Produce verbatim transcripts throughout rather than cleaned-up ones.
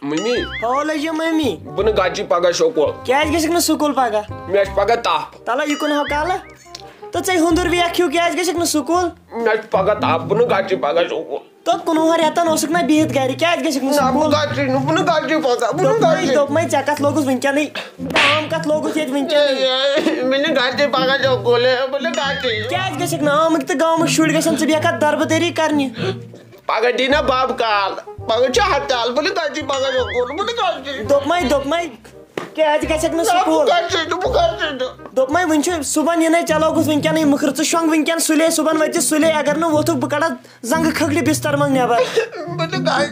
Mummy, ہو لٔجہِ mummy. بہٕ نہٕ گژھٕ پگاہ سکوٗل۔ کیٛازِ گژھکھ نہٕ سکوٗل پگاہ؟ مےٚ چھُ پگاہ تپھ۔ تَلہ یہِ کُن ہاو کالہٕ۔ تہٕ ژے ہُنٛدُر ویکھ ہیوٗ کیٛازِ گژھکھ نہٕ سکوٗل؟ مےٚ چھُ پگاہ تپھ، بہٕ نہٕ گژھٕ پگاہ سکوٗل۔ تہٕ کُنوُہن رٮ۪تن اوسُکھ نہ بِہِتھ گرِ، کیٛازِ گژھکھ نہٕ نہ، بہٕ سکوٗل؟ گژھٕ نہٕ، بہٕ نہٕ گژھٕ پگاہ، بہٕ نہٕ دوٚپمَے، گژھٕ۔ دوٚپمَے، ژےٚ کتھ لوگُتھ وٕنکیٚنٕے؟ دام کتھ لوگُتھ ییٚتہِ وٕنکیٚنٕے؟ اے، اے، مےٚ نہٕ گژھٕ پگاہ سکوٗل، بہٕ نہٕ گژھٕ۔ کیٛازِ گژھکھ نہٕ؟ آمٕتۍ تہٕ گامٕکۍ شُرۍ گژھن، ژٕ بیٚہکھ اتھ دربہٕ دٔری کرنہِ۔ پگاہ دی نا بب کال، پگاہ چھُ ہرتال، بہٕ نہٕ گژھٕ پگاہ سکوٗل، بہٕ نہٕ گژھٕ۔ دوٚپمَے، دوٚپمَے، کیٛازِ گژھکھ نہٕ نہ، بہٕ سکوٗل؟ گژھٕ نہٕ، بہٕ گژھٕ نہٕ۔ دوٚپمَے، وٕنہِ چھُ صُبحن یِنَے، چلو گوٚژھ وٕنکیٚنٕے مُکھر، ژٕ شۄنٛگ وٕنکیٚن سُلے، صُبحن وٲتۍ زِ سُلے، اگر نہٕ ووٚتھُکھ بہٕ کڑٕ زنٛگہٕ کھکھلہِ بستر منٛز نٮ۪بر۔ بہٕ تہِ گژھٕ۔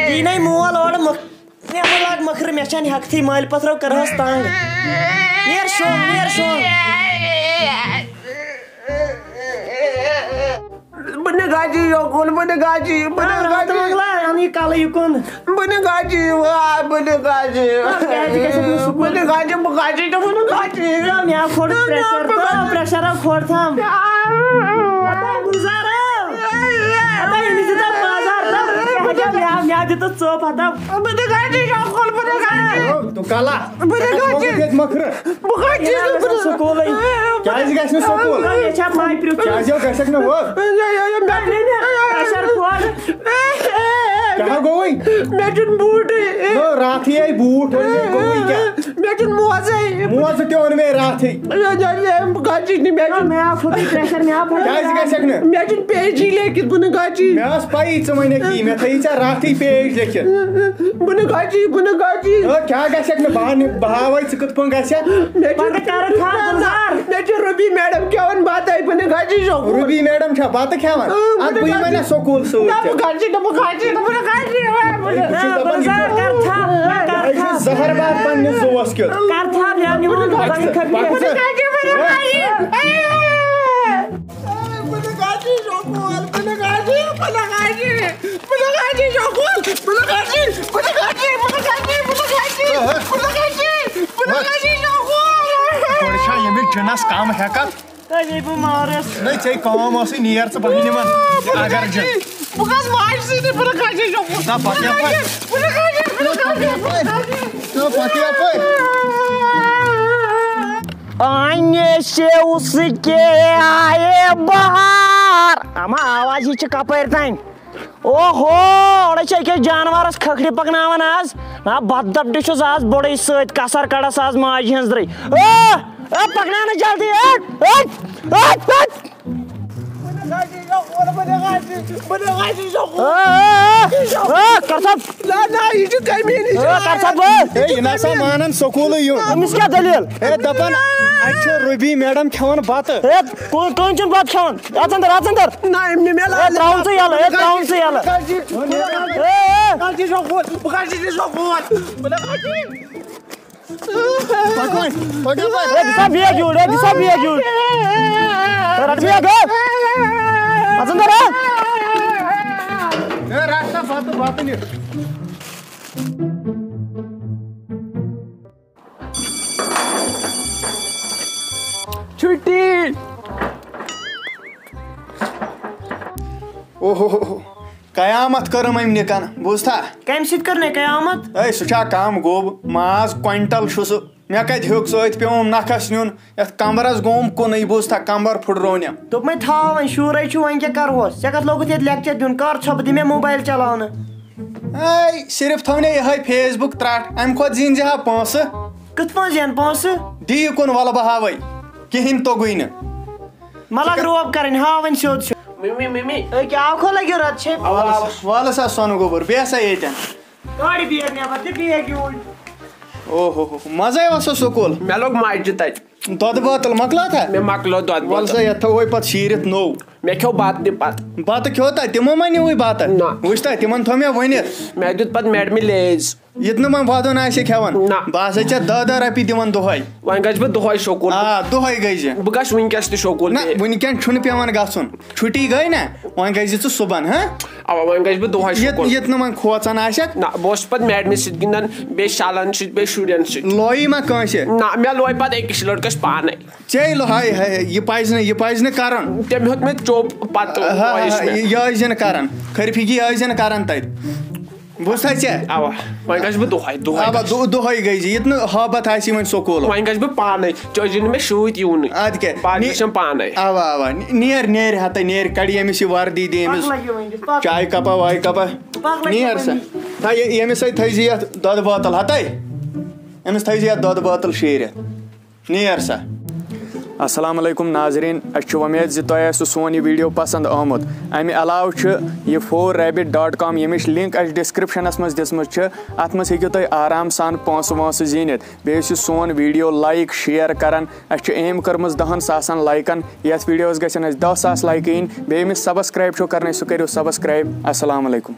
یی نَے مول اورٕ مۄکھ-، نٮ۪بر لاگ مۄکھرٕ، مےٚ چھَنہٕ ہٮ۪کتھٕے، مٲلۍ پتھرو کٔرہَس تنٛگ۔ نیر شۄنٛگ، نیر شۄنٛگ۔ بہٕ نہٕ گژھٕ یوکُن، بہٕ نہٕ گژھٕ، بہٕ نہٕ آ، راتہٕ گژھٕ۔ منٛگلا، اَن یہِ کَلہٕ یہِ کُن۔ بہٕ نہٕ گژھٕ، آ، بہٕ نہٕ گژھٕ۔ آ، کیٛازِ گژھکھ نہٕ سکوٗل؟ بہٕ نہٕ گژھٕ، بہٕ گژھٕ نہٕ، بہٕ نہٕ گژھٕ۔ آ، مےٚ آو کھوٚٹ نہ، نہ، pressure، بہٕ تہٕ گژھٕ۔ Pressure آو کھوٚٹ تام۔ آ۔ ہتا گُلزار آو۔ ہتا أمِس دِتو بازار تہٕ مےٚ، مےٚ دِتُس ژوٚپ ہتا۔ بہٕ نہٕ گژھٕ یوکُن، بہٕ نہٕ گژھٕ۔ تو کلا۔ بہٕ نہٕ گژھٕ۔ ییٚتہِ مۄکھرٕ۔ بہٕ کَتہِ چھُس یہِ نہٕ گژھان سکوٗلٕے۔ کیٛازِ گژھِ نہٕ سکوٗل؟ نہ، مےٚ چھا پاے پرٛژھُن؟ کیٛازِ یو گژھکھ نہٕ ہُہ؟ نہ، نہ، نہ، مےٚ نہ، نہ، pressure کھوٚت۔ کیٛاہ گوٚوُے؟ مےٚ چھُنہٕ بوٗٹٕے۔ نہ، راتھٕے آے بوٗٹ، وۄنۍ گوٚوُے کیٛاہ؟ مےٚ چھُنہٕ موزَے۔ موزٕ تہِ اوٚن مےٚ راتھٕے۔ نہ، نہ، نہ، بہٕ کَتہِ چھُس نہٕ، مےٚ نہ، چھُنہٕ۔ مےٚ آو کھوٚتُے pressure، مےٚ آو کھوٚتُے۔ کیٛازِ گژھکھ نہٕ؟ مےٚ چھُنہٕ پیجی لیکھِتھ، بہٕ نہٕ گژھٕ۔ مےٚ ٲس پَیی ژٕ وَنکھ یی، مےٚ تھٲیی ژےٚ راتھٕے پیج لیکھِتھ۔ بہٕ نہٕ گژھٕ، بہٕ نہٕ گژھٕ۔ نہ، کیٛاہ گژھکھ نہٕ؟ بہٕ ہا نہِ-، بہٕ ہاوَے ژٕ کِتھ پٲٹھۍ گژھکھ۔ مےٚ چھُ پَتہٕ کَرٕ تھَپھ گُلزار۔ مےٚ چھُ روبی میڈم کھٮ۪وان بَتَے، بہٕ نہٕ گژھٕ یوکُن۔ روبی میڈم چھا بَتہٕ کھٮ۪وان؟ اۭں، بہٕ اَدٕ نہٕ بہٕ یِمَے گژھٕ۔ نہ سکوٗل سۭتۍ نہ، ژےٚ۔ بہٕ گژھٕ نہٕ، بہٕ گژھٕ نہٕ، بہٕ نہٕ گژھٕ نہٕ، بہٕ نہٕ۔ ہے، بہٕ چھُس دَپان، یہِ گُلزار، چھُ، کَر تھَپھ، کَر یہِ چھُ تھَپھ۔ زَہر باد پنٛنِس زُوَس کیُتھ۔ کَر تھَپھ، یہِ ہا نِمون بہٕ گژھٕ۔ بہٕ نہٕ گژھٕ۔ بہٕ نہٕ گژھٕ یوکُن، بہٕ نہٕ گژھٕ، بہٕ نہٕ گژھٕ۔ بہٕ نہٕ گژھٕ یوکُن، بہٕ نہٕ گژھٕ، بہٕ نہٕ گژھٕ، بہٕ نہٕ گژھٕ، بہٕ نہٕ گژھٕ، بہٕ نہٕ گژھٕ، بہٕ نہٕ گژھٕ یوکُن۔ گۄڈٕ چھا ییٚمِس جِنَس کَم ہٮ۪کَتھ؟ تَمے بہٕ مارَس۔ نہ، ژےٚ کٲم ٲسٕے، نیر ژٕ بَہہِ نِمَن۔ بہٕ نہٕ اگر جِن۔ گژھٕ، بہٕ گژھٕ ماجہِ سۭتۍ، بہٕ نہٕ گژھٕ یوکُن۔ نہ، پَتہٕ یَپٲرۍ۔ بہٕ نہٕ گژھٕ، بہٕ نہ، پَتہٕ یَپٲرۍ۔ نہ، پَتہٕ یَپٲرۍ۔ آنے سے اس کے آئے بہار۔ اما آواز یہِ چھِ کَپٲرۍ تام؟ اوہو، اورے چھِ أکِس جانوَرَس کھکھرِ پَکناوان آز۔ نہ، بَد دَپٹہٕ چھُس آز بوٚڑُے سۭتۍ، کَسَر کَڑَس آز ماجہِ ہٕنٛز درٕے۔ آ، آ، پَکناو نہٕ جلدی، آ، آ، آ، آ۔ آ، آ، آ، آ، کَر سا۔ نہ، نہ، یہِ چھُ کٔمیٖن، یہِ چھُ آ، کر سا بہٕ۔ ہے، یہِ نہ سا مانان سکوٗلٕے یُن۔ أمِس کیٛاہ دٔلیٖل؟ ہے، دَپان، اَتہِ چھِ روبی میڈم کھٮ۪وان بَتہٕ۔ ہے، کُ-، کٕہٕنۍ چھُنہٕ بَتہٕ کھٮ۪وان۔ اَژ اَندَر، اَژ اَندَر۔ نہ، أمۍ نہٕ مےٚ ہے، ترٛاوُن ژٕ یَلہٕ، ہے، ترٛاوُن ژٕ یَلہٕ۔ ہے، ہے۔ بہٕ کَتہِ چھُس یوکُن؟ بہٕ کَتہِ چھُس یوکُن؟ پَکھ وۄنۍ، پَکھ یَپٲرۍ۔ ہے، دِ سا بیگ یوٗرۍ، ہے، دِ سا بیگ یوٗرۍ۔ ہے، رَٹ بیگ، ہے۔ اَژ اَندَر، ہے۔ ہے، رَٹ سا بَتہٕ، بَتہٕ نہِ۔ چھُٹی۔ اوہو، قیامت کٔرٕم أمۍ نِکن، بوٗزتھا؟ کَمہِ سۭتۍ کٔر مےٚ قیامت؟ ہے، سُہ چھا کم گوٚب؟ ماز کوینٹل چھُ سُہ۔ مےٚ کتہِ ہیوٚک سُہ أتھۍ پیوم نکھس نیُن؟ یتھ کمبرس گوم کُنُے، بوٗزتھا؟ کمبر پھُٹرو نٮ۪م۔ دوٚپمَے تھاو وۄنۍ، شُرے چھُ، وۄنۍ کیٛاہ کرہوس؟ ژےٚ کتھ لوگُتھ ییٚتہِ لیکچر دیُن؟ کر ژھۄپہٕ، دِ مےٚ موبایل چلاونہٕ۔ ہے، صرف تھٲو مےٚ یِہوٚے فیس بُک ترٛٹھ، امہِ کھۄتہٕ زیٖنۍ زِ ہا پونٛسہٕ۔ کِتھ پٲٹھۍ زینہٕ پونٛسہٕ؟ دِ یہِ کُن، وَلہٕ بہٕ ہاوَے۔ کِہیٖنۍ توٚگُے نہٕ۔ مَلَگ روب کَرٕنۍ، ہاو وۄنۍ سیوٚد سیوٚد۔ مِمی، مِمی۔ أکیٛاہ آو کھو لَگیو رَتہٕ چھے؟ اَوا، اَوا۔ وَلہٕ سا سۄنہٕ گوٚبُر، بیٚہہ سا ییٚتٮ۪ن۔ کَڑ بیگ نٮ۪بَر، دِ بیگ یوٗرۍ۔ اوہ ہو ہو، مَزَے اوس سُہ سکوٗل۔ مےٚ لوٚگ مَزٕ تَتہِ۔ دۄدٕ بٲتٕل مۄکلٲوتھا؟ مےٚ مۄکلٲو دۄدٕ وَلہٕ سا، بٲتٕل۔ یَتھ تھاوہوے پَتہٕ شیٖرِتھ نوٚو۔ مےٚ کھیوٚو بَتہٕ تہِ پَتہٕ۔ بَتہٕ کھیوٚو تَتہِ؟ تِمو ما نیوٗوٕے بَتہٕ؟ نہ۔ وٕچھ تَتہِ، تِمَن تھوٚو مےٚ ؤنِتھ۔ مےٚ دیُت پَتہٕ میڈمہِ لیز۔ ییٚتہِ نہٕ وۄنۍ وَدُن آسہِ کھٮ۪وان۔ نہ۔ بہٕ ہسا ژےٚ دَہ دَہ رۄپیہِ دِوان دۄہَے۔ وۄنۍ گژھٕ بہٕ دۄہَے سکوٗل۔ آ، دۄہَے گٔے زِ۔ بہٕ گژھٕ وٕنکٮ۪س تہِ سکوٗل نہ، بیٚیہِ۔ وٕنکٮ۪ن چھُنہٕ پٮ۪وان گژھُن۔ چھُٹی گٔے نہ، وۄنۍ گٔے زِ ژٕ صُبحن، ہاں؟ اَوا، وۄنۍ گژھٕ بہٕ دۄہَے ییٚتہِ، سکوٗل۔ ییٚتہِ نہٕ وۄنۍ کھوژان آسٮ۪کھ۔ نہ، بہٕ اوسُس پَتہٕ میڈمہِ سۭتۍ گِنٛدان، بیٚیہِ شالَن سۭتۍ، بیٚیہِ شُرٮ۪ن سۭتۍ۔ لویی ما کٲنٛسہِ؟ نہ، مےٚ لوے پَتہٕ أکِس لٔڑکَس پانَے۔ ژےٚ لو-، ہاے، ہاے، یہِ پَزِ نہٕ، یہِ پَزِ نہٕ کَرُن۔ تٔمۍ ہیوٚت مےٚ چوٚپ پَتہٕ ہا، ہا، لویَس ہا، مےٚ۔ یہِ، یہِ ٲسۍ زِ نہٕ کَران۔ خرفی یہِ ٲسۍ زِ نہٕ کَران تَتہِ۔ بوٗزتھا ژےٚ؟ اوا، وۄنۍ گژھٕ بہٕ دۄہے دۄہے اوا گژھٕ۔ دۄ- دۄہے گٔے زِ ییٚتہِ نہٕ ہابت آسہِ یِوان سکوٗل۔ وۄنۍ گژھٕ بہٕ پانے، ژےٚ ٲسۍ زِ نہٕ مےٚ سۭتۍ یِونٕے۔ ادٕ کیٛاہ؟ پانے نی- چھَم پانے۔ اوا اوا نی- نیر نیر ہتہٕ نیر، کڑ ییٚمِس یہِ وردی، دِ ییٚمِس چاے کپا واے کپا۔ نیر سا۔ نہ یہِ- ییٚمِس سۭتۍ تھٲیزِ یتھ دۄدٕ بٲتل ہتَے، أمِس تھٲیزِ یتھ دۄدٕ بٲتل شیٖرِتھ۔ نیر سا۔ السلام علیکم ناظرین، أسۍ چھِ وۄمید زِ تۄہہِ آسِوٕ سون یہِ ویٖڈیو پسنٛد آمُت۔ امہِ علاوٕ چھُ یہِ four rabbit dot com، ییٚمِچ لِنک اَسہِ ڈسکرپشنس منٛز دِژمٕژ چھِ۔ اتھ منٛز ہیٚکِو تُہۍ آرام سان پونٛسہٕ وونٛسہٕ زیٖنِتھ۔ بیٚیہِ ٲسِو سون ویٖڈیو لایک شیئر کران۔ اَسہِ چھِ aim کٔرمٕژ دَہن ساسن لایکن۔ یتھ ویٖڈیوس گژھن اَسہِ دَہ ساس لایکہٕ یِنۍ۔ بیٚیہِ ییٚمِس subscribe چھُو کرنٕے، سُہ کٔرِو subscribe۔ السلام علیکم۔